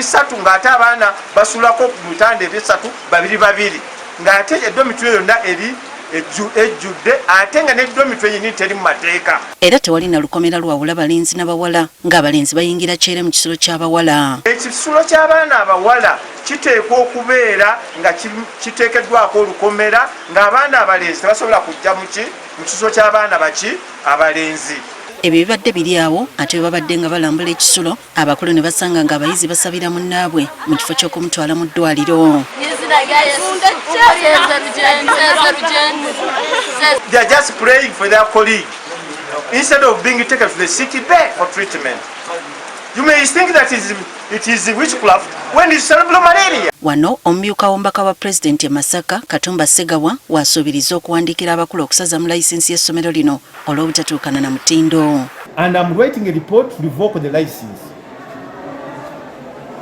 bisatu, ng'ate abaana basulako ku bitanda ebisatu babiri babiri, ng'ate edormitory yonna eri ejjudde, ate nga ne dormitory yennyini teri mu mateeka. Era tewali na lukomera lwawula balenzi na bawala, ng'abalenzi bayingira kyere mu kisulo ky'abawala. Ekisulo ky'abaana abawala kiteekwa okubeera nga kiteekeddwako olukomera, ng'abaana abalenzi tebasobola kujja muki mu kisulo ky'abaana baki abalenzi. Ebyo bibadde biri awo, ate bwe babadde nga balambula ekisulo, abakulu ne basanga ng'abayizi basabira munnaabwe mu kifo ky'okumutwala mu ddwaliro. They are just praying for their colleague instead of being taken to the sick bay for treatment. You may think that it is witchcraft when it's cerebral malaria. Wano omumyuka w'omubaka wa pulezidenti e Masaka, Katumba Segawa, w'asuubiriza okuwandiikira abakulu okusaza mu layisinsi y'essomero lino olw'obutatuukana na mutindo. And I'm writing a report to revoke the license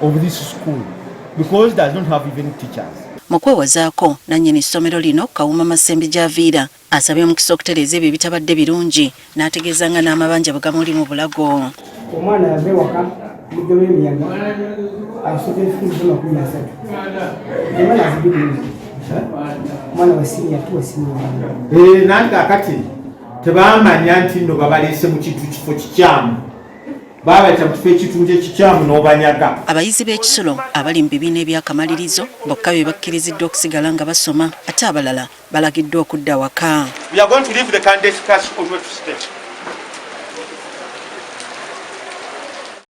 of this school because it does not have even teachers. Mu kwewazaako, nannyini ssomero lino, Kawuma Masembe Javiira, asabye omukisa okutereeza ebyo ebitabadde birungi, n'ategeeza nga n'amabanja bwe gamuli mu bulago. Omwana yava ewaka mujjo w'emiyaga, asooka efiizi 30, omwana azibirimu, omwana wa senior two, wa senior one. Nange kakati tebamanya nti nno babaleese mu kintu kifo kikyamu, babayita mu kifo ekitundu ekikyamu n'obanyaga. Abayizi b'ekisulo abali mu bibiina ebyakamalirizo bokka be bakkiriziddwa okusigala nga basoma, ate abalala balagiddwa okudda waka. We are going to leave the candidate class on to stay.